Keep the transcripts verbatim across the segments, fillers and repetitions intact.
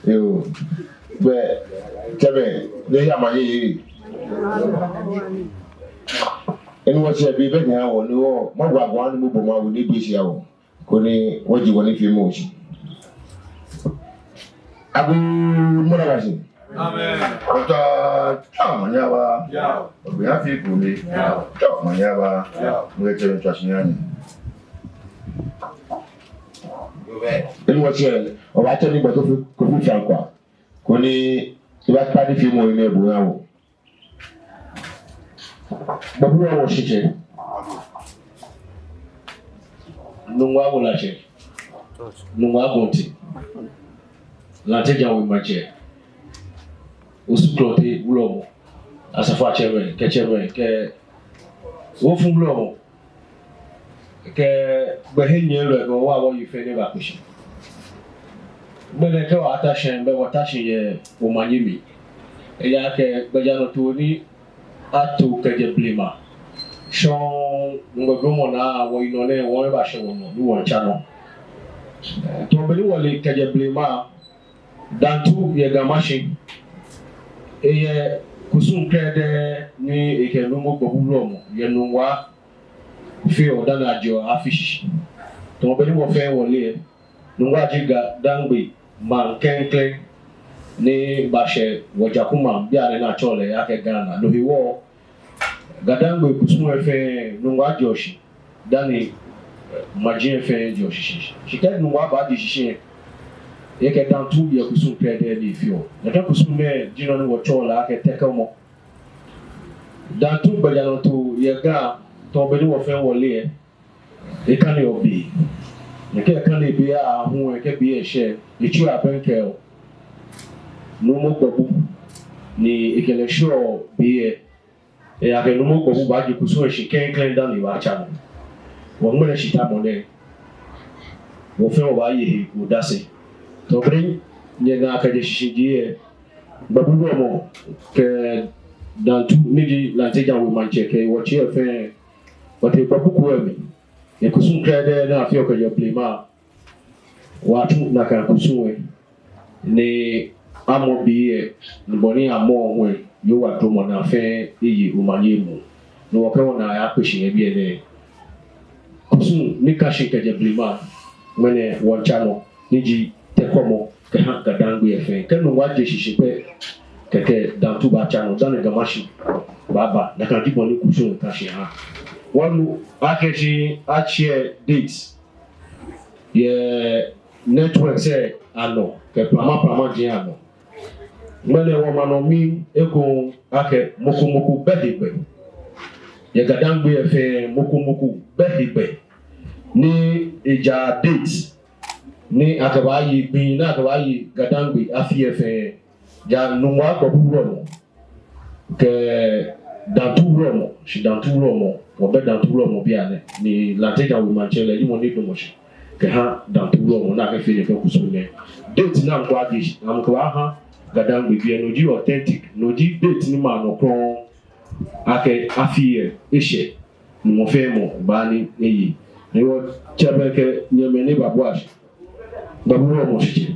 Yoo. Bɛ, tsɛmɛi, nyɛyaa manye yɛ. Enu wɔtsɛ bi bɛ nyɛ wɔ ni wɔ, ma wa gwa ni mɔ bɔ ma wo ni bi shi ya wɔ. Koni wɔji wɔnifeemɔ shi. Agu mura ba shi. Amen. Ota, tswa manye aba. Ya. Obi ya fi kuli. Ya. Tswa manye aba. Ya. Mure tsɛ tswa shi nyɛ. Enu wɔtsɛ, obaatsɛ ni Bɔtɔ Kofi Frankwa. Koni, eba kpa nifeemɔ yi ni ebu ya wɔ. Gbɔbu wɔ shitsɛ. Nungua wulɔmɔ tsɛ. Nungua gɔnti. Lante Jan We Maŋtsɛ. Osu Klɔte wulɔmɔ. Asafoiatsɛmɛi, kɛ tsɛmɛi, kɛ Ofu wulɔmɔ. Kɛ gbɛhe nyɛlɔi kɛ wɔ wɔyi fɛɛ ni eba kpe shi. Ŋmɛnɛ kɛ wɔta shi, bɛ wɔta shi yɛ omanye mli. Ejaakɛ gbɛjianɔtoo ni ato kɛjɛ blema. Shɔŋŋ ŋgbɛ blema naa wɔyinɔ nɛɛ wɔbashɛ wɔnɔ ni wɔtsa nɔ. Tamɔ bɔ ni wɔle kɛjɛ blema, Dantu yɛ Ga Mashi. Eyɛ kusum krɛdɛɛ ni ekɛ Nuumo Gbɔbu wulɔmɔ yɛ Nungua feɔ dani ajɔ afi shishi. Tamɔ bɔ ni wɔ fɛɛ wɔle lɛ, Nungua ji Ga-Dangme maŋ klɛŋklɛŋ ni bashɛ wɔ Jaku maŋ bianɛ ni atsɛɔ lɛ akɛ Ghana. No hewɔ Ga-Dangme kusum lɛ fɛɛ Nungua jɛɔ shi dani, eh, maji lɛ fɛɛ jɛɔ shishi. Shi kɛ Nungua baaje shishi lɛ, ekɛ Dantu yɛ kusum krɛdɛɛ ni efeɔ. Nɛkɛ kusum nɛɛ ji nɔ ni wɔtsɛɔ lɛ akɛ tɛkɛmɔ. Dantu gbɛjianɔtoo yɛ Ga, tamɔ bɔ ni wɔ fɛɛ wɔle lɛ, ekaneɔ be. Nɛkɛ ekaneɔ be lɛ aahu lɛ, kɛ be lɛ shɛ, etsuɔ abɛŋkɛɔ Nuumo Gbɔbu ni ekɛ lɛ shɛɔ be lɛ. Ejaakɛ Nuumo Gbɔbu baaje kusum lɛ shi klɛŋklɛŋ dani ebaatsa nɔ. Wɔ ŋmɛnɛ shitamɔ nɛɛ, wɔ fɛɛ wɔbaaye he odase. Tamɔ bɔ ni nyɛna kɛjɛ shishijee lɛ, Gbɔbu wulɔmɔ kɛ Dantu ni ji Lante Jan We Maŋtsɛ kɛ wɔtsɛ lɛ fɛɛ, wɔtee Gbɔbu koo lɛ mli. Yɛ kusum krɛdɛɛ ni afeɔ kɛjɛ blema, wɔtsu nakai kusum lɛ ni amɔ be lɛ, ni bɔ ni amɔɔ hu lɛ, Yehowa duromɔ naa fɛɛ eye omanye mli. Ni wɔkɛ wɔnaa yakpe shi yɛ biɛ nɛɛ. Kusum ni ka shi kɛjɛ blema, ŋmɛnɛ wɔtsa nɔ, ni ji tɛkɛmɔ kɛha Ga-Dangme lɛ fɛɛ. Kɛ Nungua je shishi pɛ, kɛkɛ Dantu baatsa nɔ, dani Ga Mashi baaba, nakai ji bɔ ni kusum lɛ ka shi ha. Wɔnu akɛ shi atsɛ date yɛ networks lɛ anɔ, kɛ plama plama ji anɔ. Ŋmɛnɛ wɔmaŋ nɔ mli ekoŋŋ akɛ mɔ ko mɔ ko bɛ hegbɛ. Yɛ Ga-Dangme lɛ fɛɛ mɔ ko mɔ ko bɛ hegbɛ. Ni eja date ni akɛbaaye gbi, ni akɛbaaye Ga-Dangme afi lɛ fɛɛ. Ja Nungua Gbɔbu wulɔmɔ kɛ Dantu wulɔmɔ, shi Dantu wulɔmɔ, wɔbɛ Dantu wulɔmɔ bianɛ, ni Lante Jan We Maŋtsɛ lɛ ji mɔ ni damɔ shi kɛha Dantu wulɔmɔ ni akɛfee nɛkɛ kusum nɛɛ. Date ni amɛkɛbaaje, amɛkɛbaaha Ga-Dangme biɛ, no ji authentic, no ji date ni ma nɔ krɔŋŋ akɛ afi lɛ eshɛ. Ni mɔ fɛɛ mɔ baa ni eye. Ni wɔtsɛmɛi kɛ nyɛmɛi ni babua shi. Gbɔbu wulɔmɔ shitsɛ.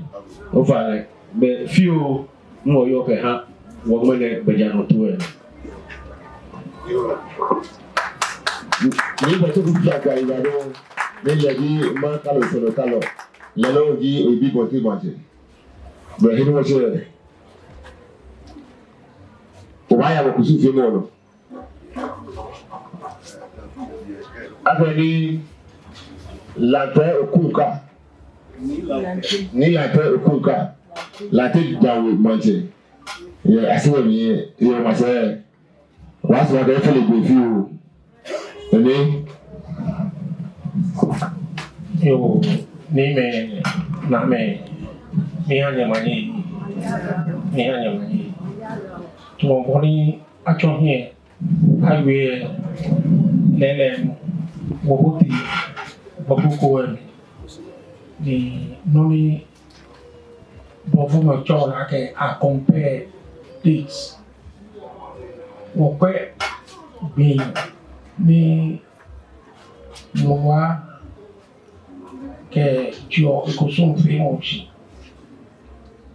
Ofainɛ, bɛ fioo ni wɔyɔɔ kɛha wɔ ŋmɛnɛ gbɛjianɔtoo lɛ. Ni Bɔtɔ Kofi Frankwa yi ba dɔŋŋ, ni lɛ ji maŋ kalɔ, sɔlɔ kalɔ. Lɛ nɔŋŋ ji Oyibi Bonte Maŋtsɛ. Bɛ he ni wɔshɛ lɛ, obaaya wɔ kusum feemɔ nɔ. Akɛni Lante Okunka, ni Lante Okunka, Lante Jan We Maŋtsɛ, yɛ Asere mli yɛ, yɛ Maŋtsɛ, wɔsumɔɔ akɛ efee lɛ gbɛi fioo. Amen. Yoo, niimɛi, naamɛi, miiha nyɛ manye, miiha nyɛ manye. Tamɔ bɔ ni atsɔ hiɛ awie lɛɛlɛŋ, wɔbote Gbɔbu koo lɛ mli. Ni nɔ ni blɔfomɛi tsɛɔ lɛ akɛ a compare dates. Wɔkwɛ gbi ni Nungua kɛjeɔ ekusum feemɔ shishi.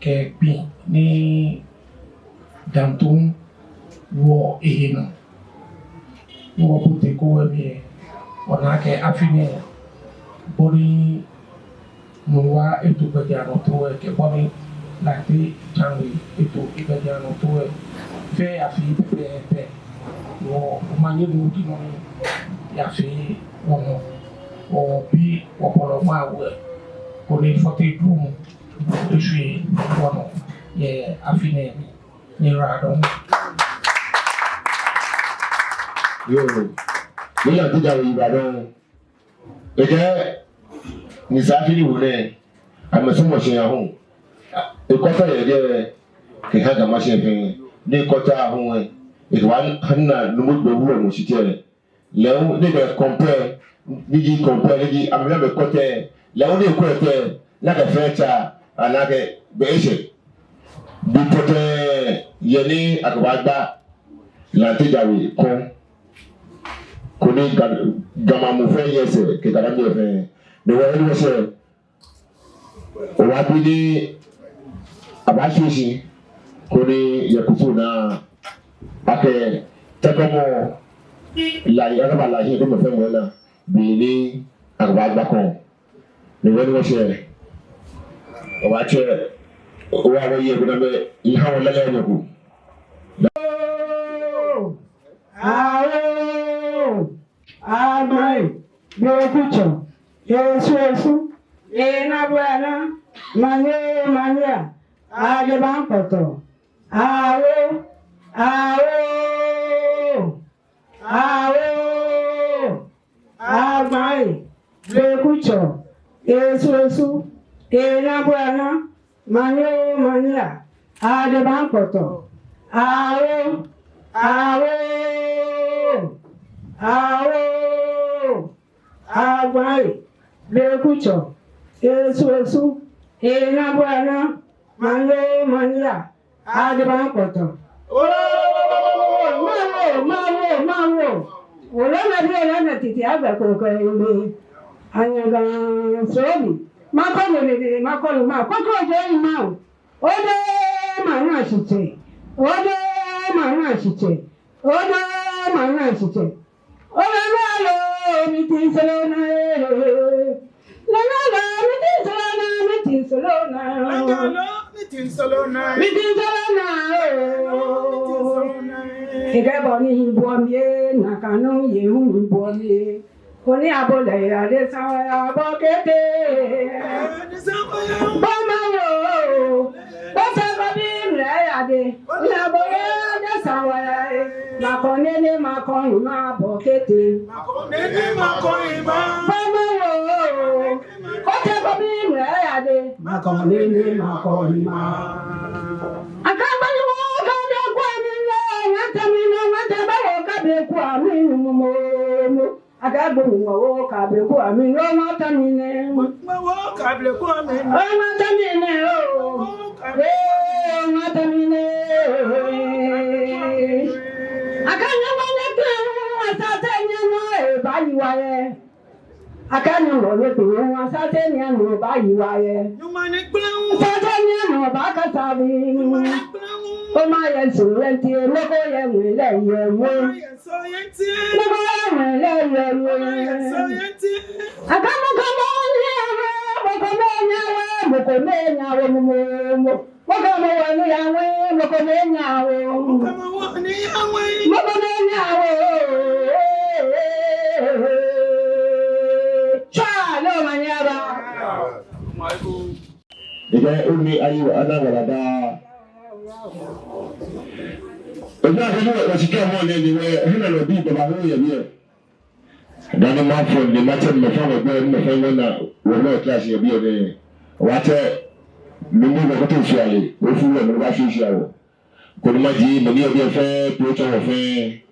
kɛ gbi ni Dantum woɔ ehe nɔ. Ni wɔbote Kowɛ mli lɛ, wɔna akɛ afi nɛɛ, bɔ ni Nuŋua eto gbɛjianɔtoo lɛ, kɛ bɔ ni Lante Djan We eto egbɛjianɔtoo lɛ, fɛɛ afii pɛpɛɛpɛ. Wɔ, omanye nɔ ji nɔ ni yafee wɔnɔ, wɔbi wɔbɔlɔ Mawu lɛ, koni Fɔte Drum eshwie wɔnɔ yɛ afi nɛɛ mli. Nyɛyiwaladɔŋŋ. Yoo, ni Lante Djan We yiwaladɔŋŋ. Ekɛɛ, nyɛsɛɛ afi ni ho nɛɛ, amɛsumɔ shi aahu. Ekɔta yɛ jɛi, kɛha Ga Mashi fɛɛ. Ni ekɔta aahu lɛ, ekɛbana Numo Gbɛ Wulɔmɔ shitsɛ. Lɛ hu ni ekɛ compare, ni ji compare, ni ji amɛ, amɛkɔta, lɛ hu ni ekɔta, ni akɛ fɛɛ tsa, ana akɛ be eshɛ. Be pɔtɛɛ yɛ ni akɛbaagba Lante Djan We kɔŋ. Koni Ga, Ga maŋ muu fɛɛ aya sɛɛ, kɛ Ga Dangme fɛɛ. Ni wɔyɛ ni wɔsɛɛ, wɔbi ni abaashwie shi, koni yɛ kusum naa akɛ tɛkɔmɔ lɛ, akaba lɛ, shi koni mɔ fɛɛ mɔ ana be ni akɛbaagba kɔŋ. Ni wɔyɛ ni wɔsɛɛ, wɔbaatsɛ, wɔbaaye eko nɛɛ mli, eha wɔ lala nyɔŋma ko. Awo, awo, Agbai, Blekutsɔ, Esu Esu, Enabuana, Manye Manye, Ajebaŋkpɔtɔ, awo, awo, awo, Agbai, Blekutsɔ, Esu Esu, Enabuana, Manye Manye, Ajebaŋkpɔtɔ, awo, awo, awo, Agbai, Blekutsɔ, Esu Esu, Enabuana, Manye Manye, Ajebaŋkpɔtɔ. Oo, mawo, mawo, mawo. Olona bi, olona titi, agbɛ koko eme. Anyaga sobi. Makɔ lelele, makɔ luma, koko jɛ ima o. Ode maŋ ashitsɛ. Ode maŋ ashitsɛ. Ode maŋ ashitsɛ. Ololo, miti nsolo na e. Lolo, miti nsolo na, miti nsolo na. Lolo, miti nsolo na e. Miti nsolo na e. Miti nsolo na e. Ekɛ bɔ ni buɔ mi e, nakai nɔŋŋ ye hu buɔ mi e. Koni abolɛ adesa waya abɔ kete. Adesa waya. Bama wo. Kɔtɛ kɔbi mlɛ yade. Ona bɔ yɛ adesa waya e. Makɔ nɛɛ nɛɛ makɔ ima abɔ kete. Makɔ nɛɛ nɛɛ makɔ ima. Bama wo. Kɔtɛ kɔbi mlɛ yade. Makɔ nɛɛ nɛɛ makɔ ima. Akɛ gbɛnyi wo kabe ku ami lɛ, ŋa ta mi nɔ, ŋa ta ba wo kabe ku ami mo mo mo. Akɛ gbɛnyi wo kabe ku ami lɛ, ŋa ta mi nɛ. Wo kabe ku ami lɛ. Ŋa ta mi nɛ o. Ee, ŋa ta mi nɛ. Akɛ nyɔŋmɔ nɛɛ kɛ, ŋa sa te nyɛ nɔ, e ba yi wa yɛ. Akɛ nyɔŋmɔ nɛɛ kɛ, ŋa sa te nyɛ nɔ ba yi wa yɛ. Nyɔŋmɔ nɛɛ kɛ, ŋa sa te nyɛ nɔ ba kasa bi. Nyɔŋmɔ nɛɛ kɛ, ŋa. O ma yɛ su yɛ nti, mɔ ko yɛ ŋwɛi lɛ yɛ ŋwɛi. Mɔ ko yɛ ŋwɛi lɛ yɛ ŋwɛi. Akɛ mɔ ko mɔ nyɛ wɛ, mɔ ko mɔ nyɛ wɛ, mɔ ko mɔ nyɛ wɛ, mɔ mɔ mɔ. Mɔ ko mɔ wɛ ni ya ŋwɛi, mɔ ko mɔ nyɛ wɛ. Mɔ ko mɔ wɛ ni ya ŋwɛi. Mɔ ko mɔ nyɛ wɛ. Tswa, lɛ omanye aba. Ekɛɛ, Ooni, ayi wa, ana wala daa. Ena akɛ ni wɔ, wɔshi kɛ mɔ nɛɛ ni wɔ, hena nɔ bi baba ho yɛ biɛ. Dani mafo ni matsɛ mɛi fɛɛ mɛi gbɛi, mɛi fɛɛ mɛi naa, wɔnɔ class yɛ biɛ nɛɛ. Wɔtsɛ, mɛni wɔkɛto shia lɛ, ofu wɔ, mɛni ba shi shia wɔ. Koni maji, mɛni yɛ biɛ fɛɛ, to tsɔ wɔ fɛɛ.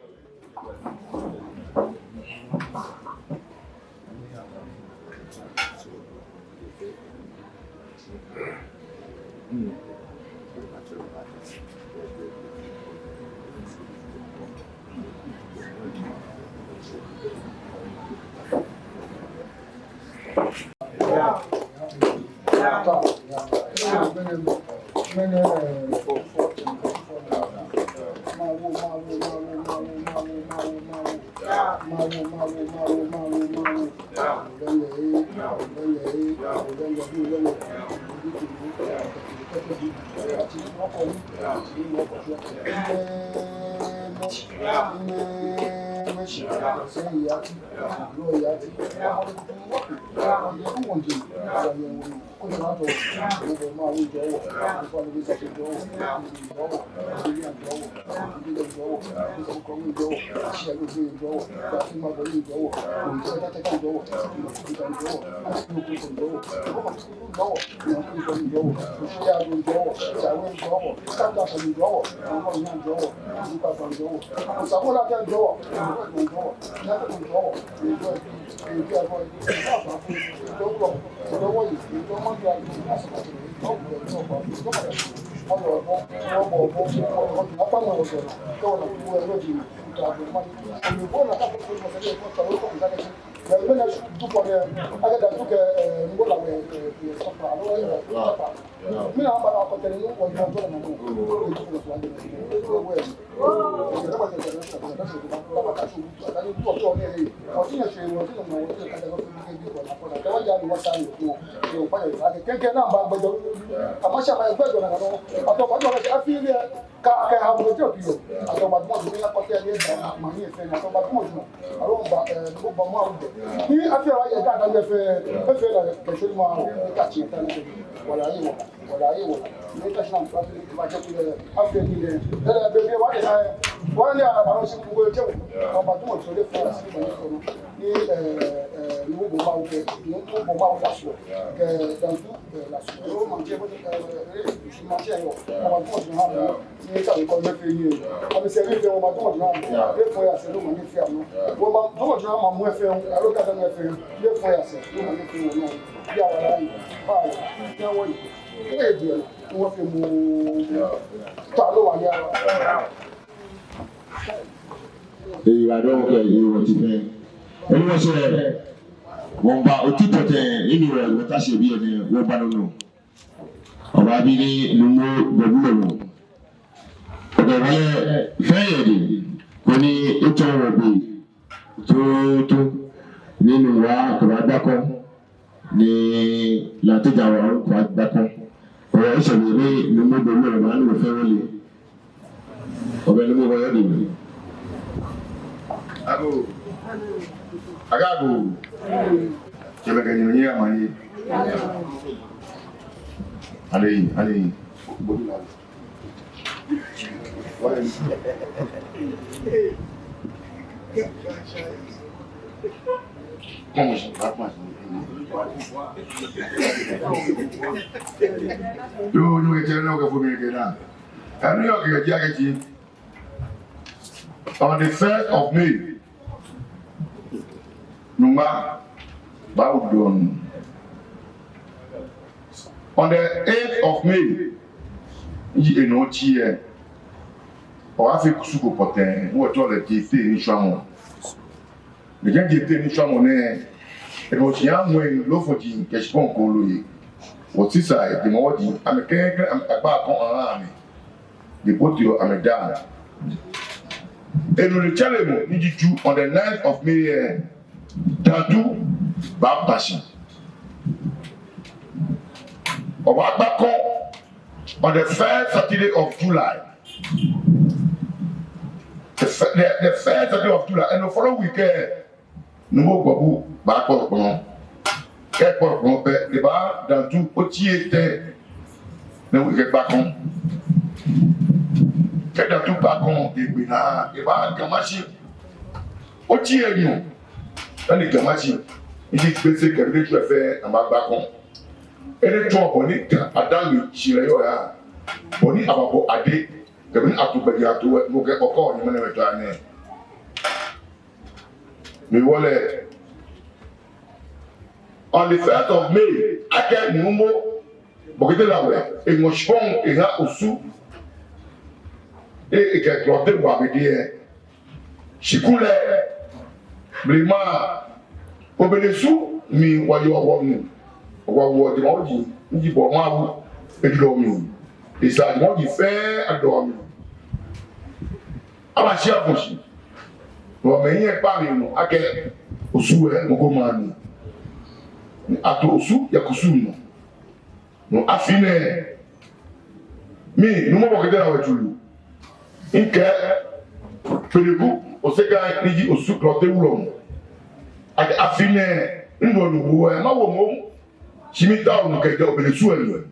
Ka, ka ha mo te o piyo. Atɔ ba dumo dumo ya kɔtɛ ni ba ma ni fɛɛ na atɔ ba dumo dumo. Alo ba, eh, dumo ba ma o de. Ni afia wa ya ka da fɛɛ, fɛɛ na ke shori ma o. Ka ci ta ni. Wala yi wa. Wala yi wa. Ni ka shi na ba ba je ku le. Afia ni le. Eh, be be wa de na. Wa ni a ba no si ku le je. Ba dumo so le fɛɛ si ba ni so no. Ni, eh, eh, ni bo ma o ke. Ni bo ma o ka so. Ke dan tu, eh, la so. Ro ma je bo, eh, eh, ma je yo. Ba dumo so na. Ni ka ko me fe ni. Ami se ni fe o ma to na. Ni fo ya se no ma ni fe no. O ma to na ma mu fe. A lo ka da ni fe. Ni fo ya se no ma ni fe no. Ya wa la yi. Ba ya. Ya wa yi. Ko e di na. Wo fe mu. Ta lo wa ya. Ee, I don't care. You want to pay. Anyway, so, eh, wɔmiiba otitɔ tɛŋŋ, inu wɔ, wɔta shi biɛ nɛɛ, wɔba nɔ nɔ. Obabi ni Numo Gbɔbu lɛ mɔ. Obabi lɛ fɛɛ yɛ di, koni etsɔ wɔ be. Tuutu, ni Numo wa kaba gbakɔ. Ni Lante Jawa kaba gbakɔ. Oya eshɛ bi ni Numo Gbɔbu lɛ mɔ, ni wɔfɛɛ wɔle. Obɛ ni mɔ bɔ yɛ di. Agoo. Agoo. Kɛlɛ kɛ nyɛ nyɛ ama yi. Ale, ale. Yoo, nyɛ kɛ jɛ na kɛ fo mi kɛ na. Kanu yɔ kɛ jɛ kɛ ji. On the first of May, Nungba, Bawudon. On the eighth of May, ji enɔ tsi yɛ. Obaafee kusuko pɔtɛɛ, ni wɔtsɛɔ lɛ Jete nishwamɔ. Ni kɛ Jete nishwamɔ nɛɛ, enɔ tsi ya ŋwɛi, loofɔji kɛ shikpɔŋ kooloi. Wɔsisa, ejɛ mɔ wɔji, amɛ kɛkɛ, amɛ agba kɔŋ aha amɛ. Ni bo ti yɔɔ amɛdaaŋ. Enɔ ni tsɛlɛ mɔ ni ji Ju on the ninth of May yɛ, Dantu baaba shi. Obaagba kɔŋ on the first Saturday of July. The, fir- the, the first Saturday of July, and the following week, eh, Numo Gbɔbu baakpɔ kpɔŋ. Kɛ ekpɔ kpɔŋ pɛ, ebaa Dantu otsi etɛ. Ni ekɛ gba kɔŋ. Kɛ Dantu gba kɔŋ, egbe naa, ebaa Ga Mashi otsi enyɔ. Ani Ga Mashi, eji Gbese kɛ Gbese fɛɛ, amɛgba kɔŋ. Enɛ tsɔɔ bɔ ni Ga Adaŋme tsi lɛ yɔɔ ya. Bɔ ni ababɔ ade, kɛ bɔ ni ato gbɛji ato wɛ, mɔ kɛ okɔ ni mɛnɛ mɛtɔ anɛ. Mɛɛ wɔ lɛ. On the first of May, akɛ Numo Bɔkete Lawɛ, eŋɔ shikpɔŋ eha Osu. E, ekɛ Klote wa be deɛ. Shi kulɛ, blema, Obenesu mli wɔyɔɔ wɔnu. Wɔwoɔ jemawɔji, ni ji bɔ Mawu, edrɔ mli. Esa ni wɔji fɛɛ adɔ amɛ. Aba shi afɔ shi. Nɔ mɛi yɛ kpaa mli nɔ akɛ Osu lɛ mɔ ko maŋ ni. Ni ato Osu yɛ kusum nɔ. No afi nɛɛ, mi Nuumo Bɔketɛ Lawɛ Tsuru, mikɛɛ Peleku Oseka ni ji Osu Klɔte Wulɔmɔ, akɛ afi nɛɛ, miduɔ Nuŋuwoo lɛ, mawo moŋ, shi miitao nu kɛjɛ Obelesu lɛ nɔ,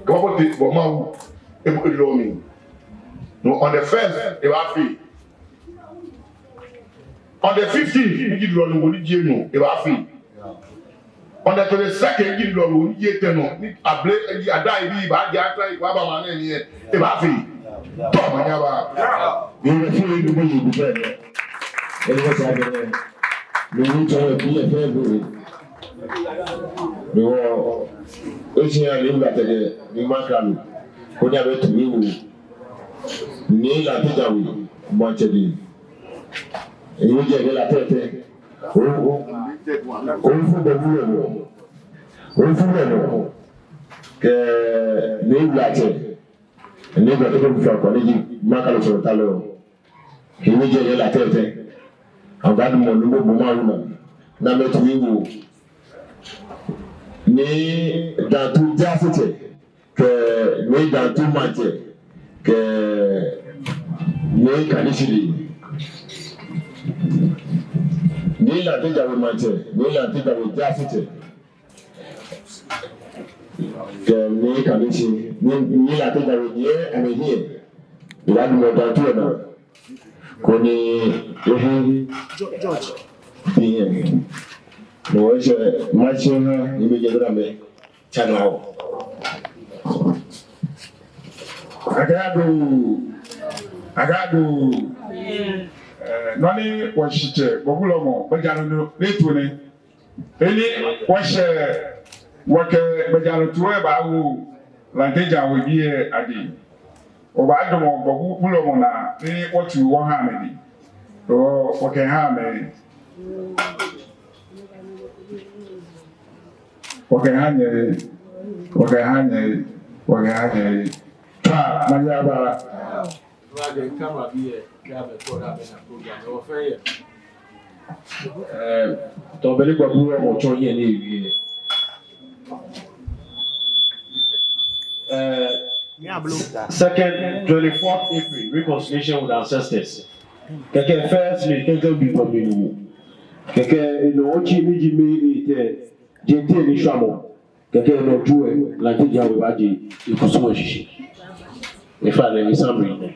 kɛbabote bɔ mawu ebo edrɔ mli. No on the first, ebaafee. On the fifteenth, ni ji Dulɔnuŋuwoo ni ji enyɔ, ebaafee. On the twenty-second, ni ji Dulɔnuŋuwoo ni ji etɛ nɔ, ni abele, ni ji ada ebi, ba ja ta, ba ba ma ne ni, ebaafee. Tɔ ma nya ba. Ni ebaafee ni bo ye bi fɛɛ. Ni bo sa bi ne. Ni bo tɔ bi fɛɛ bo. Ni wɔ, esi ya ni wula tɛgɛ, ni ma kalu. Ko ni abɛ tu ni wo. Nii Lante Djan Wey, maŋtsɛ lɛ. Eyi jɛ ni Lante tɛ. O, o, ofu bɛ bulɛ mɔ. Ofu bɛ mɔ. Kɛ ni wula tɛ. Ni bɛ tɛ ko fia ko ni ji ma kalu sɔrɔ ta lɛ. Eyi jɛ ni Lante tɛ. Agbadumɔ ni bo bo ma wuna. Ni amɛtu ni wo. Nii Dantu Jaasetsɛ. Kɛ Nii Dantu maŋtsɛ, kɛ Nii Kaneshie. Nii Lante Djan Wey maŋtsɛ, Nii Lante Djan Wey Jaasetsɛ. Kɛ Nii Kaneshie, Nii, Nii Lante Djan Wey ni yɛ amɛhiɛ. Ni Dantu mɔ Dantu lɛ naa. Koni ehe. George. Ehe. No wɔshɛ maŋtsɛ ha, ni mɛi jɛ bra mɛ. Tsanawo. Agado. Agado. Eh, nɔ ni wɔshitsɛ, Gbɔbu Wulɔmɔ, bɛ ja nɔ ni eto nɛ. Eli wɔshɛ, wɔkɛ bɛ ja nɔ tu lɛ baawo Lante Djan Wey bii lɛ adɛŋ. Wɔbaadamɔ Gbɔbu Wulɔmɔ naa ni wɔtsu wɔha amɛ dɛŋ. Wɔ, wɔkɛha amɛ. Wɔkɛha nyɛ, wɔkɛha nyɛ, wɔkɛha nyɛ. Taa, manyɛ aba. Ɛɛ, tɔ bɛli Gbɔbu Wulɔmɔ tsɔ yɛ ni ewie. Ɛɛ, second, twenty-fourth April, reconciliation with ancestors. Kɛkɛ first May, kɛkɛ bi bɔ mi nu. Kɛkɛ enɔ otsi ni ji May eight, jɛi tɛ ni shwamɔ. Kɛkɛ nɔ tu lɛ, Lante Djan Wey baaje ekusum lɛ shishi. In fact, lɛ ni summary nɛ.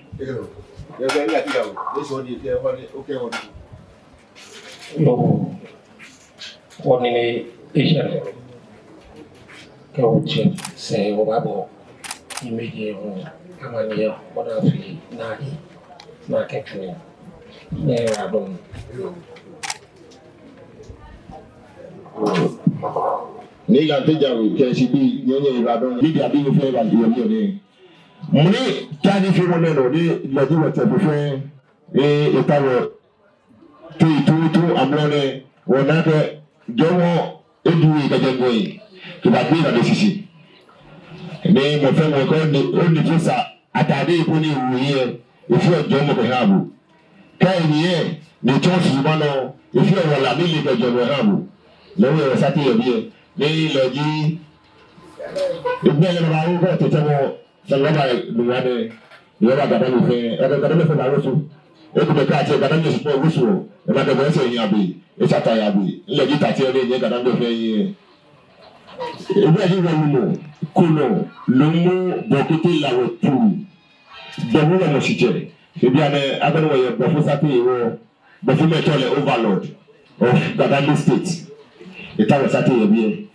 Yoo. Wɔnine eshɛ nɛ. Kɛ wɔtsɛ sɛɛ wɔbaabɔ. Imagine hu amaniɛ wɔna fi na hi na kɛkɛ nɛ. Nɛ abɔ. Nii Lante Djan Wey kɛ eshiabii nyɛnyɛ eba dɔŋŋ. Bibii abii fɛɛ ba yɛ biɛ nɛɛ. Mli tani fi mɔ nɛɛ nɔ ni lɛ ji wɔtsɛ fɛɛ. Ee, eta wɔ. Te tuutu amrɔ nɛɛ wɔna akɛ jɔɔmɔ edu yi kɛjɛ ŋwɛi. Kɛba gbi na de shishi. Ni mɔ fɛɛ mɔ ko ni, oni fo sa atade ko ni wu yi lɛ. Efeɔ jɔɔmɔ kɛha bo. Kɛ enyiɛ, ni tsɔ susuma nɔ, efeɔ wala ni le kɛ jɔɔmɔ ha bo. Lɛ hu yɛ Sate yɛ biɛ, ni lɛ ji. Egbɛ lɛ baawo kɔ tete mɔ, sanga ba nu wa nɛ, ni wa Gadangme fɛɛ, ɛɛ Gadangme fɛɛ baawo su. Eku bɛ ka tsɛ Gadangme su kpɔ wo su, eba kɛ bɔ sɛ nya bi, esa ta ya bi, lɛ ji ta tsɛ ni nyɛ Gadangme fɛɛ yi. Egbɛ ji wɔ lumɔ, ko nɔ, lumɔ, Bɔkete Lawɛ Tsuru. Gbɔbu Wulɔmɔ shitsɛ. Ebi anɛ, abɛ ni wɔyɛ Gbɔfo Sate wɔ, Gbɔfo mɛi tsɛɔ lɛ Overlord of Gadangme State. Eta wɔ Sate yɛ biɛ.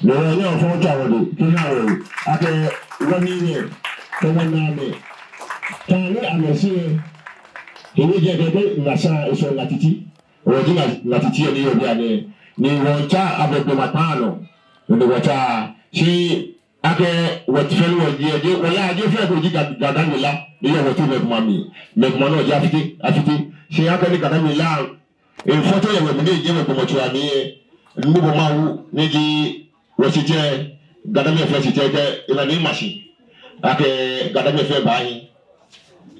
Nɔ wɔnyɛ wɔfɔ wɔtswa wɔdɛŋ, kɛha wɔ, akɛ wɔnyɛ, kɛ wɔna amɛ. Kɛ amɛ shi, kɛ wɔjɛ kɛ bɛ na sha, eshɔ na titi. Wɔji na, na titi yɛ ni yɔɔ biɛ nɛɛ. Ni wɔtsa abɛ gbɔmɔ kpaa nɔ. Ni wɔtsa, shi Akɛ wɔtsɛ fɛɛ ni wɔji, wɔlaa, wɔji fɛɛ ko ji Ga-, Gadangme la, ni yɔɔ wɔtsɛ mɛi komɛi amli. Mɛi komɛi nɔ ji afite, afite. Shi akɛ ni Gadangme la, efɔtɔ yɛ wɔ mli ni ji mɛi gbɔmɔtso amli yɛ. Ni bo mawu, ni ji wɔshitsɛ, Gadangme fɛɛ shitsɛ kɛ, ena ni mashi. Akɛ Ga-Dangme fɛɛ baahi.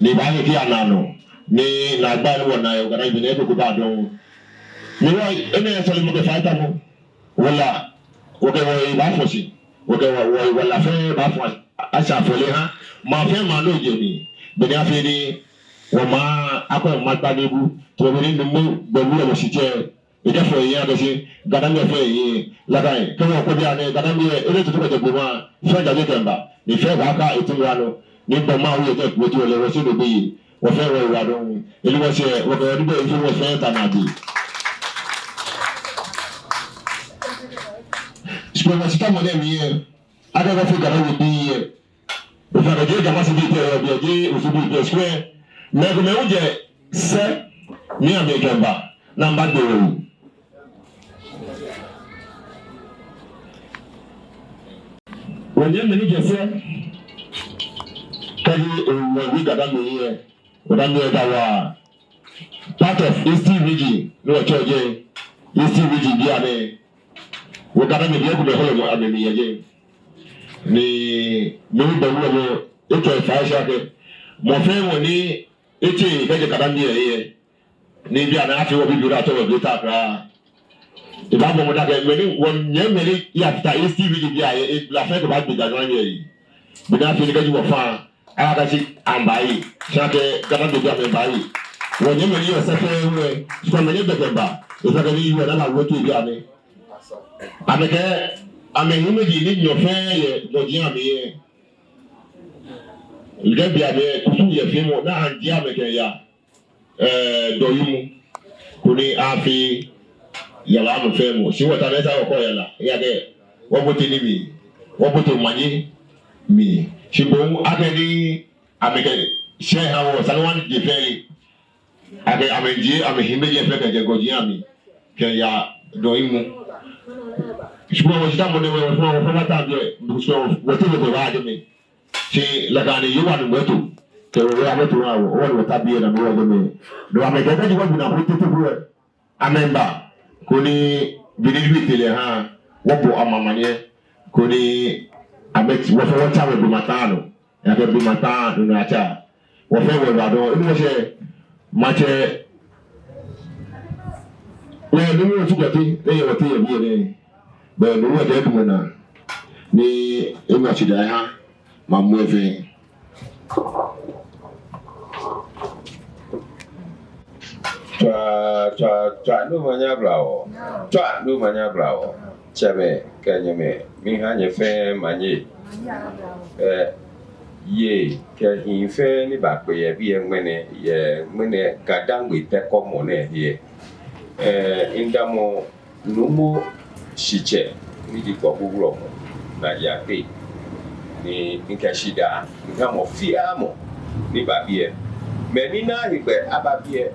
Ni baahi kɛya naanɔ. Ni naagba ni wɔnaa yɛ Ga-Dangme nɛɛ, eko ko baa dɔŋŋ. Ni wɔ, enɛ sɔlemɔ kɛ fai tamɔ. Wala, wɔkɛ wɔhe baafɔ shi. Wɔkɛ wɔ, wɔ, wala fɛɛ baafɔ, ashi afɔle aha. Maŋ fɛɛ maŋ ni jɛ mli. Beni afee ni wɔmaŋ, akɔ maŋ kpa ni bu. Tamɔ bɔ ni nuumo gbɛ wulɔmɔ shitsɛ. Ekɛfɔ eyiŋ akɛ shi Ga-Dangme fɛɛ eyiŋ. Nakai, kɛ wɔkɔ biɛ nɛɛ, Ga-Dangme, ele tutu kɛjɛ Gboma, fɛɛ jaje kɛmiiba. Ni fɛɛ baaka etu ŋa nɔ. Ni Gboma wieɔ jɛ kube tu lɛ, wɔsɛɛ no be yi. Wɔfɛɛ wɔyiwaladɔŋŋ. Ele wɔsɛɛ, wɔkɛ wɔnibii fɛɛ wɔfɛɛ ta naa bi. Shi kɛ wɔshi tamɔ nɛɛ mli yɛ. Akɛ wɔfɛɛ Ga-Dangme bii yɛ. Ofainɛ jeee Ga Mashi bii pɛ yɔɔ biɛ, jeee Osu bii pɛ, shi kwɛ. Mɛi komɛi hu jɛ sɛɛ ni amɛkɛba, ni amɛba gbɛ wɔ. Wɔnyɛmimɛi ni jɛ sɛɛ, kɛji owo Ga-Dangme yɛ, Ga-Dangme yɛ Ga wa. Part of Eastern Region, ni wɔtsɛɔ jɛi Eastern Region bianɛ. Wɔ Ga-Dangme bii komɛi hɔlɔ mɔ amɛmli yɛ jɛi. Ni mɛi gbɛ wulɔmɔ, ekɛ fai shi akɛ mɔ fɛɛ mɔ ni etsɛ kɛjɛ Ga-Dangme yɛ. Ni bianɛ afee wɔ bibioo ni atsɛɔ wɔ Greater Accra. Ebaabɔ mɔdɛŋ akɛ mɛi ni, wɔnyɛmimɛi ni yafata Eastern Region bianɛ, egbla fɛɛ kɛba gbɛ Ga-Dangme yɛ. Beni afee ni kɛji wɔfa, akakase amɛbaaye. Shi akɛ Ga-Dangme bii amɛbaaye. Wɔnyɛmimɛi ni yɔɔ sɛɛ fɛɛ wɛ, shi kwɛ amɛnyɛ gbɛ kɛba. Esa akɛ ni yɔɔ naa la wɔ tee bianɛ. Amɛkɛ, amɛhiimeji ni nyɔ fɛɛ yɛ gɔji amli yɛ. Likɛ bianɛ, kusum yɛ feemɔ, ni aŋɔ amɛ kɛya. Ɛɛ, dɔyumu. Koni afee yara nɔ fɛɛ mɔ. Shi wɔta nɛɛ sa wɔkɔ yara. Ejaakɛ wɔbote nii mli. Wɔbote omanye mli. Shi bo hu akɛni amɛkɛ shɛ ha wɔ, sane wani je fɛɛ. Akɛ amɛjie amɛhiimeji fɛɛ kɛjɛ gɔji amli kɛya dɔyumu. Shi bo wɔshi tamɔ nɛɛ wɔ, wɔ, wɔ, wɔfɛɛ wɔta biɛ. Shi wɔ, wɔteŋ lɛ baaje mli. Shi nakai ni Yehowa ni mɛi to, kɛ wɔ wɛ amɛto wɔ, wɔ ni wɔta biɛ ni amɛwɔ jɛmɛ. No amɛkɛɛ kɛji wɔbi naa ko tete ko wɛ. Amɛmiiba, koni bɔ ni ebi tee lɛ ha, wɔbɔ amɛ amaniɛ, koni amɛ, wɔfɛɛ wɔtsa wɔ Gbomataŋ nɔ. Ejaakɛ Gbomataŋ nɔ ni atsa. Wɔfɛɛ wɔyiwaladɔŋŋ, enu wɔsɛɛ, maŋtsɛ, wɛ, nuumo Osu Kwetey, ni yɔɔ wɔteŋ yɛ biɛ nɛɛ. Bɛ nuumo Osu Kwetey hu ena, ni ema shidaa eha maŋ muu fɛɛ. Tswa, tswa, tswa, Nuumo Nyablawo. Tswa, Nuumo Nyablawo. Tsɛmɛi kɛ nyɛmɛi, miiha nyɛ fɛɛ manye. Ɛɛ, yei kɛ hii fɛɛ ni bakpe yɛ biɛ ŋmɛnɛ, yɛ ŋmɛnɛ Ga-Dangme tɛkɔmɔ nɛɛ he. Ɛɛ, midamɔ Nuumo Shitsɛ ni ji Kpɔkpɔ Wulɔmɔ, Naa Adjei Akpei, ni mikɛ shidaa miha mɔ fɛɛ mɔ ni ba biɛ. Mɛi ni naa hegbɛ aba biɛ,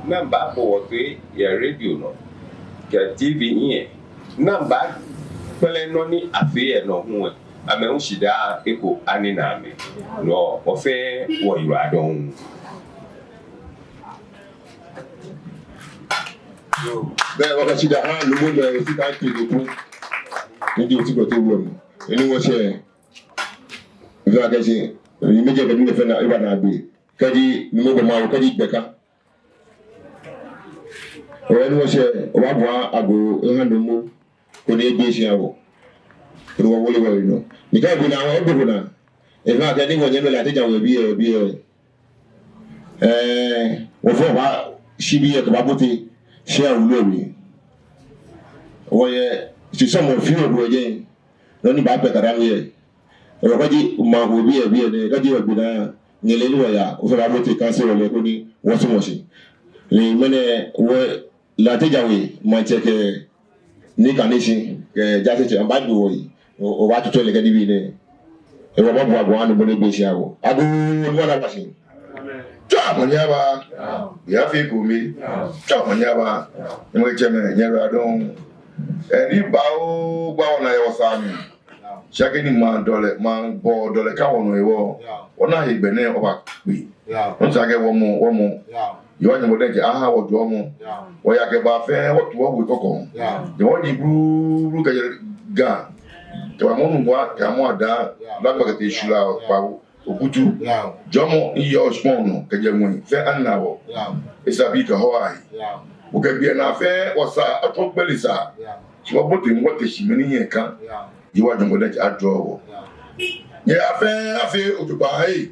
ni amɛbabo wɔ toi yɛ radio nɔ kɛ T V hiɛ, ni amɛbakpɛlɛ nɔ ni afee yɛ nɔ hu lɛ, amɛ hu shidaa eko anina amɛ. No wɔfɛɛ wɔyiwaladɔŋŋ. Bɛ wɔkɛ shidaa ha Nuumo Osu Kwetey Tedoku. Ni ji Osu Kwetey Wulɔmɔ. Enu wɔsɛɛ. Ejaakɛ shi, ni mɛi jɛ kɛ ni fɛɛ naa, eba naagbee. Kɛji Nuumo Gboma, kɛji gbɛ ka. Enu wɔsɛɛ, wɔbaabua agoo eha Nuumo. Koni egbee shi aha wɔ. Koni wɔwole wɔyi nɔ. Ni kɛ ebi naa, wɔdoko naa. Ejaakɛ ni wɔnyɛmimɛi Latɛ Djan We biɛ, biɛ. Ɛɛ, wɔfɛɛ wɔbaashi biɛ kɛbabote shia wulu lɛ mli. Wɔyɛ shi sɔɔmɔ fioo ko yɛ jɛi. Nɔ ni baakpɛ Ga-Dangme yɛ. Ewa kɛji maŋ ko biɛ, biɛ nɛɛ, kɛji wɔbi naa, nyɛle ni wɔya, wɔfɛɛ wɔbaabote council lɛ koni wɔsumɔ shi. Ni ŋmɛnɛ wɔ Latɛ Djan We, maŋtsɛ kɛ Nii Kaneshie, kɛ Jaasetsɛ, amɛbaagbe wɔyi. Wɔ, wɔbaatutu lɛ kɛ nibii nɛɛ. Ewa, wɔbaabu agoo aha Nuumo ni egbee shi aha wɔ. Agoo, Nuumo ni aba shi. Tswa omanye aba. Yafee ekome. Tswa omanye aba. Nyɛmɛi, tsɛmɛi, nyɛyiwaladɔŋŋ. Eni baagba wɔ naa yɛ wɔsɛɛ mli. Shi akɛni maŋ dɔlɛ, maŋ bɔ dɔlɛ ka wɔnɔ hewɔ. Wɔna hegbɛ nɛɛ wɔbakpe. Nsa kɛ wɔmɔ, wɔmɔ. Yehowa Nyɔŋmɔ diɛŋtsɛ aha wɔ jɔɔmɔ. Wɔya kɛba fɛɛ, wɔto wɔwe kɔkɔ. Nyɔŋmɔ ji bluublu kɛjɛ Ga. Kɛba mɔ Nungua, kɛba mɔ Ada, Lagba kɛtee Shwilao kɛba Okutu. Jɔɔmɔ ni yɔɔ shikpɔŋ nɔ kɛjɛ ŋwɛi fɛɛ anina wɔ. Esa bii kɛ hɔɔ ahe. Wɔkɛ gbii anaa fɛɛ wɔsaa, atsɔ gbele saa. Shi wɔbote mli wɔte shi mɛi ni hiɛ kã. Yehowa Nyɔŋmɔ diɛŋtsɛ ajɔɔ wɔ. Nyɛyaa fɛɛ afee ojogbaŋŋ hei.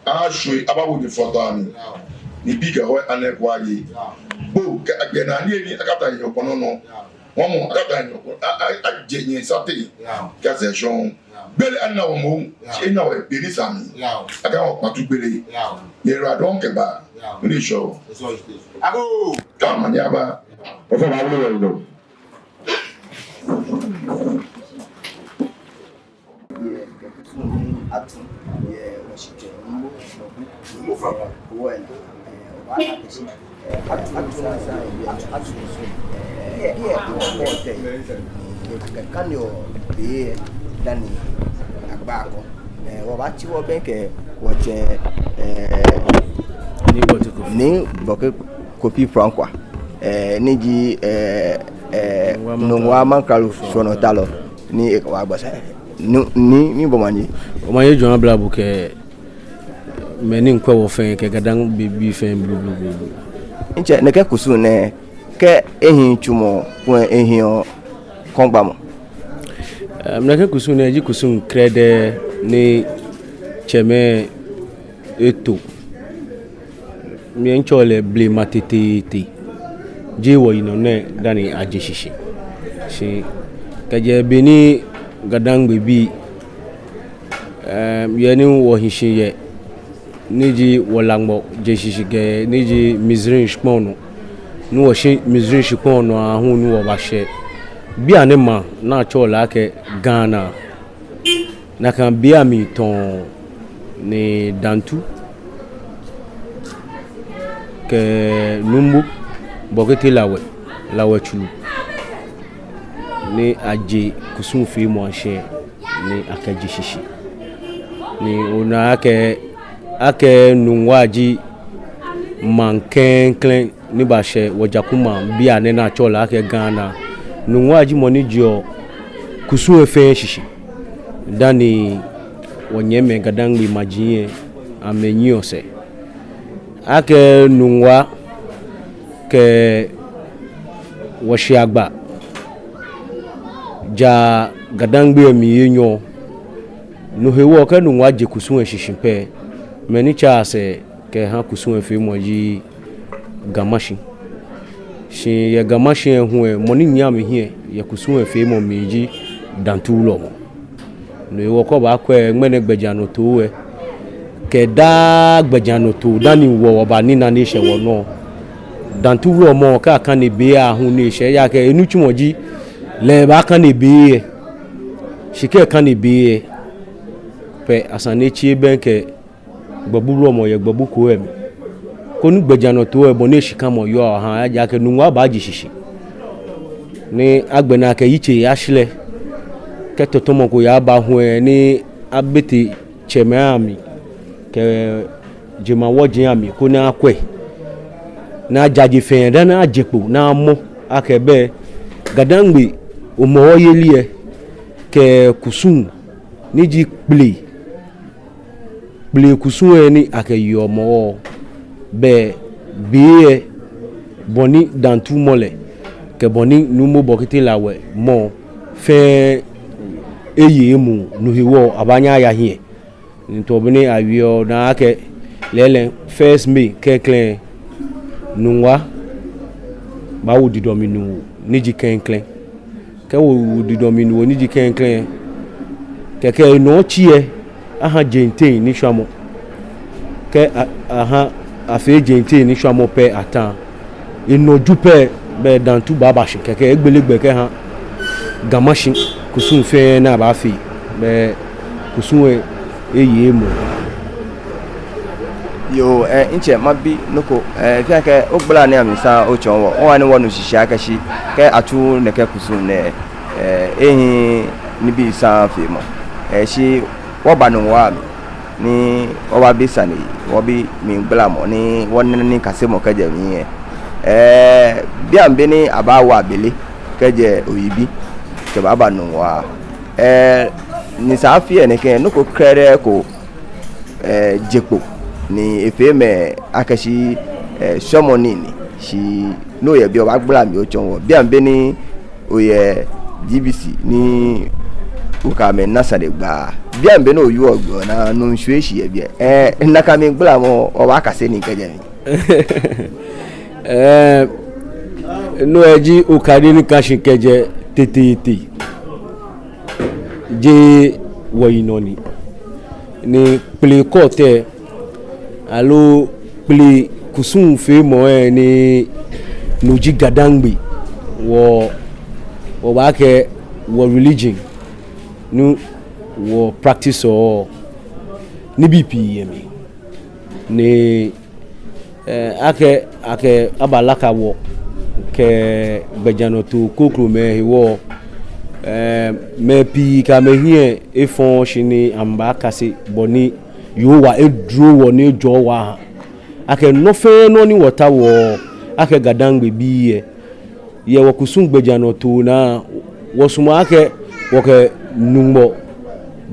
Ashwie abawo nyɛfɔtɔ amli. Ni bii kɛ hɔɔ anɛ kwa ye. Bo kɛ agbɛnɛ ni eni akata nyɛ okpɔnɔ nɔ. Wɔmɔ akata nyɛ okpɔnɔ. A, a, ajɛ nyɛ sate. Kase shɔŋ. Gbele anina wɔ mɔ. Shi ena wɔ be ni sa mli. Aka wɔ kpatu gbele. Nyɛyiwaladɔŋŋ kɛba. Mɛni shɔ. Agoo. Kama ni aba. Ofa ma wulu wulu. Dani agba akɔ. Wɔbaatsi wɔbɛŋkɛ wɔtsɛ, eh, Nii Bɔte Kofi. Nii Bɔte Kofi Prankwa. Eh, ni ji, eh, eh, Nungua Maŋkralo sɔɔnɔtalɔ. Ni ekɛ wɔ agbasa. Nii, Nii, Nii, bo manye. Omanye jɔɔmɔ abla bo kɛ mɛi ni miikwɛ wɔ fɛɛ kɛ Ga-Dangme bii fɛɛ blu blu blu blu. Ntsɛ, nɛkɛ kusum nɛɛ, kɛ ehiii tsumɔ, kɛ ehiii ɔ, kɔŋgbamɔ. Em, nɛkɛ kusum nɛɛ ji kusum krɛdɛɛ ni tsɛmɛi eto. Miitsɔɔ lɛ blema tete tete. Jeee wɔyinɔ nɛɛ dani aje shishi. Shi kɛjɛ be ni Ga-Dangme bii, em, yɛ ni wɔhi shi yɛ, ni ji wɔlaŋmɔ je shishi kɛ, ni ji Mizraim shikpɔŋ nɔ. Ni wɔshi Mizraim shikpɔŋ nɔ aahu ni wɔbashɛ bianɛ maŋ ni atsɛɔ lɛ akɛ Ghana. Nakai be amli tɔŋŋ ni Dantu kɛ Nuumo Bɔkete Lawɛ, Lawɛ Tsuru, ni aje kusumfeemɔ ashɛ ni akɛje shishi. Ni ona akɛ, akɛ Nungua ji maŋ klɛŋklɛŋ ni bashɛ wɔ Jaku maŋ bianɛ ni atsɛɔ lɛ akɛ Ghana. Nungua ji mɔ ni jeɔ kusum lɛ fɛɛ shishi dani wɔnyɛmimɛi Ga-Dangme maji lɛ amɛnyiɛɔ sɛɛ. Akɛ Nungua kɛ wɔshiagba ja Ga-Dangme lɛ mli enyɔ. No hewɔ kɛ Nungua je kusum lɛ shishi pɛ, mɛi ni tsaa sɛɛ kɛha kusum lɛ feemɔ ji Ga Mashi. Shi yɛ Ga Mashi lɛ hu lɛ, mɔ ni nyiɛ amɛhiɛ yɛ kusum lɛ feemɔ mli ji Dantu Wulɔmɔ. No hewɔ kɛ obaakwɛ ŋmɛnɛ gbɛjianɔtoo lɛ kɛ daa gbɛjianɔtoo dani wɔ wɔbanina ni eshɛ wɔnɔ. Dantu Wulɔmɔ kɛ akane be lɛ aahu ni eshɛ, ejaakɛ enitsumɔ ji lɛ ebaakane be lɛ. Shi kɛ ekane be lɛ pɛ, esa ni etsi ebɛŋkɛ Gbɔbu Wulɔmɔ yɛ Gbɔbu koo lɛ mli, koni gbɛjianɔtoo lɛ bɔ ni eshikamɔ yɔɔ aha, ejaakɛ Nungua baaje shishi. Ni agbɛnɛ akɛ yitsei ashi lɛ, kɛ tɔtɔmɔ ko yaaba hu lɛ, ni abɛte tsɛmɛi amli kɛ jemawɔji amli, koni akwɛ, ni ajaje fɛɛ dani aje kpo ni amɔ akɛ bɛ Ga-Dangme Hɔmɔwɔ yeli lɛ kɛ kusum ni ji Kple Kple kusum lɛ ni akɛyeɔ Hɔmɔwɔ, bɛ be lɛ, bɔ ni Dantu mɔ lɛ kɛ bɔ ni Nuumo Bɔkete Lawɛ mɔ fɛɛ eye emuu, no hewɔ abaanyɛ aya hiɛ. Ni tamɔ bɔ ni awieɔ nɛɛ akɛ lɛɛlɛŋ first May klɛŋklɛŋ, Nungua baawo didɔmɛi nuwo ni ji klɛŋklɛŋ. Kɛ ewo didɔmɛi nuwo ni ji klɛŋklɛŋ, kɛkɛ enɔ otsi lɛ aha jeŋteŋ nishwamɔ. Kɛ a-, aha, afee jeŋteŋ nishwamɔ pɛ ata, enɔ Ju pɛ, bɛ Dantu baaba shi, kɛkɛ egbele gbɛ kɛha Ga Mashi kusum fɛɛ ni abaafee, bɛ kusum lɛ eye emuu. Yoo, eh, ntsɛ, mabi nɔ ko, eh, fɛɛ kɛ ogbala nii amli sa otsɔɔ wɔ, oha ni wɔnu shishi akɛ shi kɛ atsu nɛkɛ kusum nɛɛ, eh, ehiii nibii saŋŋ feemɔ. Eh, shi wɔba Nungua mli ni wɔbabi sane, wɔbi mligbalamɔ ni wɔna nikasemɔ kɛjɛ mli lɛ. Eh, bianɛ be ni abaawo abele kɛjɛ Oyibi kɛbaaba Nungua, Ɛɛ, ni sa afi nɛɛ kɛ nɔ ko krɛdɛɛ ko, ɛɛ, je kpo ni efee mɛi akɛ shi, ɛɛ, shɔmɔ nii ni. Shi no yɛ biɛ, obaagbala mli otsɔɔ wɔ. Bianɛ beni oyɛ G B C ni okɛ amɛ na sane gba. Bianɛ beni oyɔɔ gbɛ naa, no nshwie shi yɛ biɛ. Ɛɛ, nakai mligbalamɔ, obaakase nii kɛjɛ mli. Ɛɛ, no eji okadi ni ka shi kɛjɛ teteete. Jeee wɔyinɔ ni. Ni kpele kɔɔtɛ, aloo kpele kusum feemɔ lɛ ni no ji GaDangme. Wɔ, wɔbaakɛɛ wɔ religion ni wɔ practice-ɔ, nibii pii yɛ mli. Ni, ɛɛ, akɛ, akɛ abalaka wɔ kɛ gbɛjianɔtoo krokomɛi hewɔ, ɛɛ, mɛi pii kɛ amɛhiɛ efɔ̃ shi ni amɛbaakase bɔ ni Yehowa eduro wɔ ni ejɔɔ wɔ ahã. Akɛ nɔ fɛɛ nɔ ni wɔtaoɔ, akɛ GaDangme bii lɛ, yɛ wɔkusum gbɛjianɔtoo naa, wɔsumɔɔ akɛ wɔkɛ Nyɔŋmɔ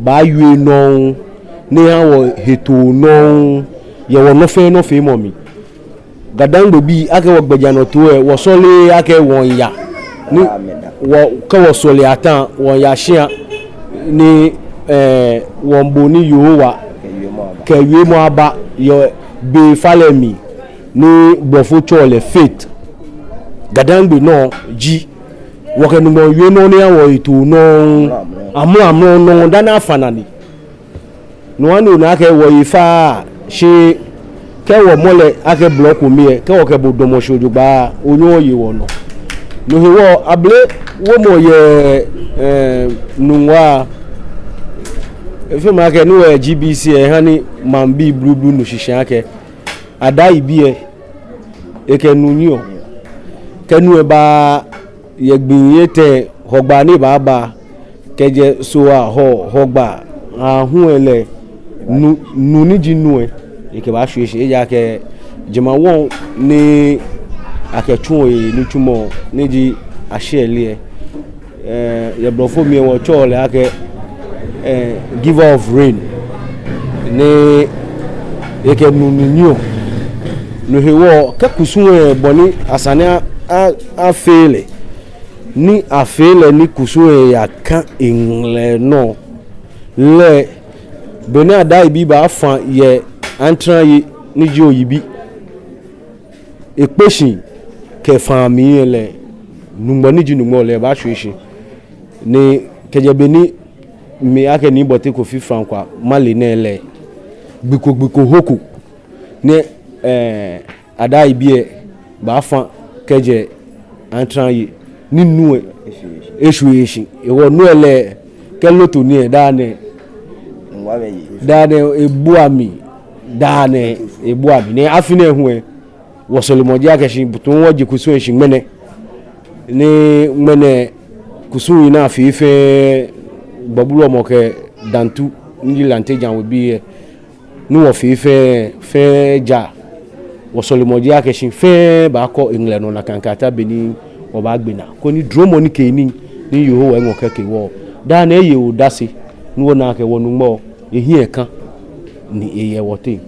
baawie nɔŋŋ, ni ehã wɔ hetoo nɔŋŋ yɛ wɔnɔ fɛɛ nɔ feemɔ mli. GaDangme bii, akɛ wɔgbɛjianɔtoo lɛ, wɔsɔleee akɛ wɔmiiya. Ni wɔ, kɛ wɔsɔle ata, wɔmiiya shĩa, ni, ɛɛ, wɔmiibo ni Yehowa kɛ wiemɔ aba yɛ be falɛ mli, ni blɔfo tsɛɔ lɛ faith. GaDangme nɔ ji, wɔkɛ Nyɔŋmɔ wie nɔŋŋ ni ehã wɔ hetoo nɔŋŋ, amrɔ amrɔ nɔŋŋ dani afã nane. No hewɔ ni ona akɛ wɔyi faaa, shi kɛ wɔmɔ lɛ akɛ blɔ ko mli lɛ, kɛ wɔkɛ bo damɔ shi jogbaŋŋ, onyɛŋ oye wɔnɔ. No hewɔ abele womɔ yɛ, ɛɛ, Nungua. Efeɔ mi akɛ no hewɔ G B C lɛ ehã ni maŋbii blublu nu shishi akɛ Adai bi lɛ, ekɛ nu nyiɛɔ. Kɛ nu lɛ ba yɛ gbii etɛ Hɔgbaa ni baaba, kɛjɛ Soo Hɔɔ, Hɔgbaa, aahu lɛ lɛ, nu, nu ni ji nu lɛ, ekɛbaashwie shi, ejaakɛ jemawɔŋ ni akɛtsuɔ ehe nitsumɔ ni ji ashɛlɛ lɛ, ɛɛ, yɛ blɔfo mli lɛ wɔtsɛɔ lɛ akɛ, ɛɛ, giver of rain. Ni ekɛ nu ni nyiɛɔ. No hewɔ kɛ kusum lɛ bɔ ni esa ni a, a, afee lɛ, ni afee lɛ ni kusum lɛ yakã eŋɛlɛ nɔ lɛ, be ni Adai bi baafã yɛ Antraye ni ji oyibi, ekpe shi kɛ fãa mli lɛ, Nyɔŋmɔ ni ji Nyɔŋmɔ lɛ baashwie shi. Ni kɛjɛ be ni mi akɛ Nii Bɔte Kofi Frankwa male nɛɛ lɛ, gbi ko gbi ko hɔ ko ni, ɛɛ, Adai bi lɛ baafã kɛjɛ Antraye, ni nu lɛ eshwie shi. Ehewɔ nu lɛ lɛ, kɛ lotto ni lɛ, daa nɛɛ, daa nɛɛ ebua mli, daa nɛɛ ebua mli. Ni afi nɛɛ hu lɛ, wɔsɔlemɔ ji akɛ shi butu wɔje kusum lɛ shi ŋmɛnɛ. Ni ŋmɛnɛ kusum ni afee fɛɛ, Gbɔbu Wulɔmɔ kɛ Dantu, ni ji Lante Djan We bii lɛ, ni wɔfee fɛɛ, fɛɛ ja. Wɔsɔlemɔ ji akɛ shi fɛɛ baakɔ eŋɛlɛ nɔ nakai kɛya be ni wɔbaagbe naa. Koni dromɔ nikeenii ni Yehowa eŋɔ kɛke wɔ, daa nɛɛ eye odase, ni wɔna akɛ wɔ Nyɔŋmɔ, ehiɛ kã, ni eyɛ wɔteŋ.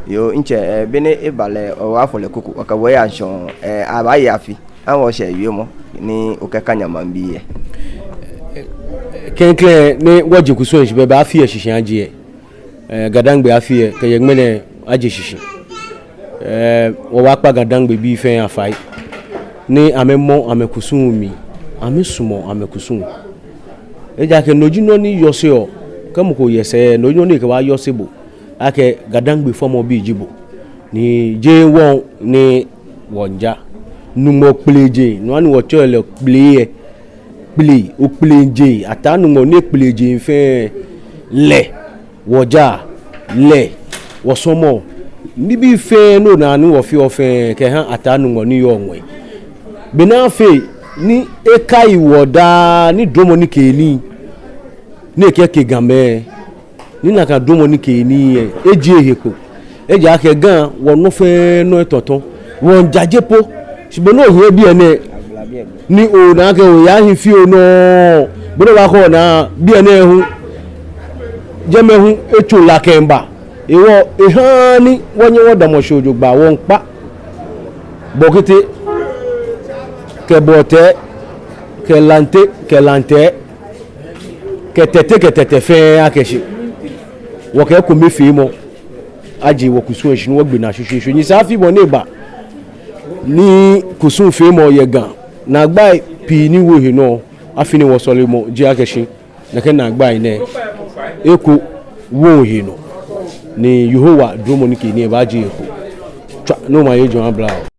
Yoo, ntsɛ, ɛɛ, be ni eba lɛ, obaafɔ lɛ kuku, okɛ wɔ aya ŋshɔŋ, ɛɛ, abaaye afi, awo oshɛ wiemɔ ni okɛkã nyɛ maŋbii lɛ. Klɛŋklɛŋ ni wɔje kusum lɛ shi, belɛ afi lɛ shishi aje lɛ, ɛɛ, GaDangme afi lɛ, kɛjɛ ŋmɛnɛ aje shishi. Ɛɛ, wɔbaakpa GaDangme bii fɛɛ afai, ni amɛmɔ amɛkusum mli, amɛsumɔ amɛkusum. Ejaakɛ no ji nɔ ni yɔseɔ, kɛ mɔ ko yɛ sɛɛ, no ji nɔ ni ekɛbaayɔse bo akɛ GaDangme fɔmɔbi ji bo. Ni jeee wɔ ni wɔmiija. Nyɔŋmɔ kpelejeŋ, no hewɔ ni wɔtsɛɔ lɛ kpele lɛ. Kpele, okpelejeŋ, Ataa Nyɔŋmɔ ni kpelejeŋ fɛɛ, lɛ wɔjaa, lɛ wɔsɔmɔɔ. Nibii fɛɛ ni ona ni wɔfeɔ fɛɛ kɛha Ataa Nyɔŋmɔ ni yɔɔ ŋwɛi. Be ni afee ni ekai wɔ daa ni dromɔ nikeenii ni ekɛke Gamɛi, ni nakai dromɔ nikeenii lɛ ejie ehe kpo. Ejaakɛ Ga, wɔnɔ fɛɛ nɔ etɔtɔ. Wɔmiijaje po. Shi be ni ohiɛ biɛ nɛɛ, ni ona akɛ oyahi fioo nɔ, Bɔ ni wɔkɔ naa biɛ nɛɛ hu, jɛmɛ hu etso la kɛmiiba. Hewɔ ehaa ni wɔnyɛ wɔdamɔ shi jogbaŋŋ, wɔmiikpa Bɔkete kɛ Bɔɔtɛ kɛ Lante kɛ Lantɛ kɛ Tɛte kɛ Tɛtɛ fɛɛ akɛ shi wɔkɛ ekomefeemɔ ajie wɔkusum lɛ shishi ni wɔgbe naa shweshweeshwe. Nyɛsɛɛ afi bɔ ni eba ni kusumfeemɔ yɛ Ga, naagbai pii ni wo he nɔ, afi nɛɛ wɔsɔlemɔ ji akɛ shi nɛkɛ naagbai nɛɛ eko wooo he nɔ, ni Yehowa duromɔ nikeenii lɛ baaje eko. Tswa, ni omanye ajɔ abla wɔ.